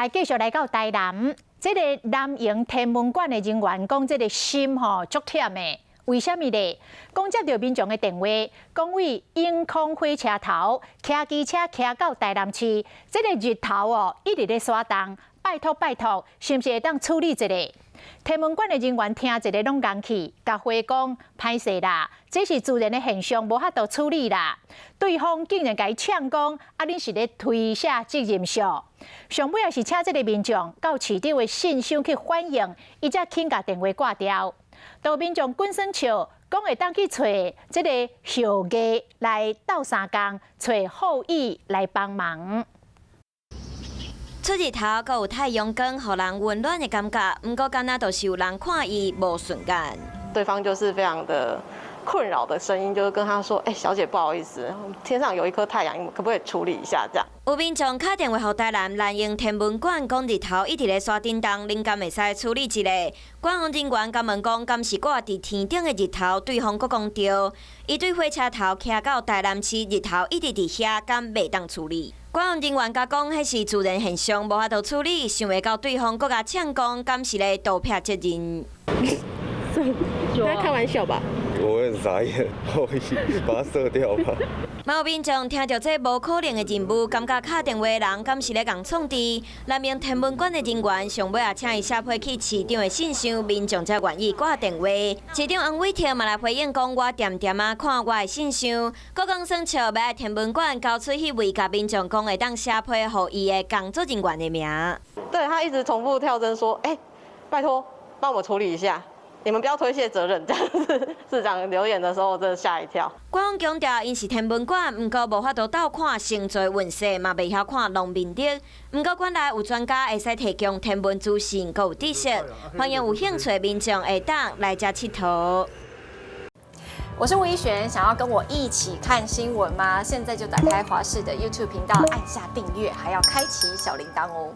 來繼續來到台南，這个南榮天文館的人員講，這个心吼足忝的，為啥物咧？講接著民眾的電話，講佇永康火車頭騎機車騎到台南市，這个日頭哦一直咧徙動，拜託拜託，是毋是會當處理一下？天文館的人員聽一下攏戇去，共回講歹勢啦，這是自然的現象，無法度處理啦。對方竟然共伊嗆講，啊，恁是咧推卸責任數。上尾也是請這个民眾到市長的信箱去反映，伊才肯共電話掛掉。都民眾滾耍笑，講會當去揣這个後羿來鬥相共，揣後羿來幫忙。出日頭，閣有太陽光，予人溫暖的感覺。毋過，敢若就是有人看伊無順眼。對方就是非常的困擾的聲音，就是跟他說：“欸，小姐，不好意思，天上有一顆太陽，可不可以處理一下？”這樣。有民眾敲電話予台南南榮天文館，講日頭一直咧徙振動，恁敢會使處理一下？館方人員共問講，敢是掛佇天頂的日頭？對方閣講對。伊對火車頭騎到台南市，日頭一直佇遐，敢袂當處理？館方人員共講，彼是自然現象，無法度處理。想袂到對方閣共嗆講，敢是咧逃避責任？在開玩笑吧？我會很傻眼，我會把它射掉吧。嘛有民眾聽著這無可能的任務，感覺敲電話的人敢是咧共創治。南榮天文館的人員上尾也請伊寫批去市長的信箱，民眾才願意掛電話。市長黃偉哲嘛來回應講，我恬恬仔看我的信箱，閣講耍笑，欲來天文館交出彼位共民眾講會當寫批予伊的工作人員的名。對，他一直重複跳針說：“欸，拜託幫我處理一下。”你們不要推卸責任，這樣子。市長留言的時候，我真的嚇一跳。館方強調，𪜶是天文館，毋過無法度鬥看星座運勢，嘛袂曉看農民曆。毋過館內有專家會使提供天文資訊，閣有知識，歡迎有興趣的民眾會當來遮𨑨迌。我是吳怡璇，想要跟我一起看新聞嗎？現在就打開華視的 YouTube 頻道，按下訂閱，還要開啟小鈴鐺哦。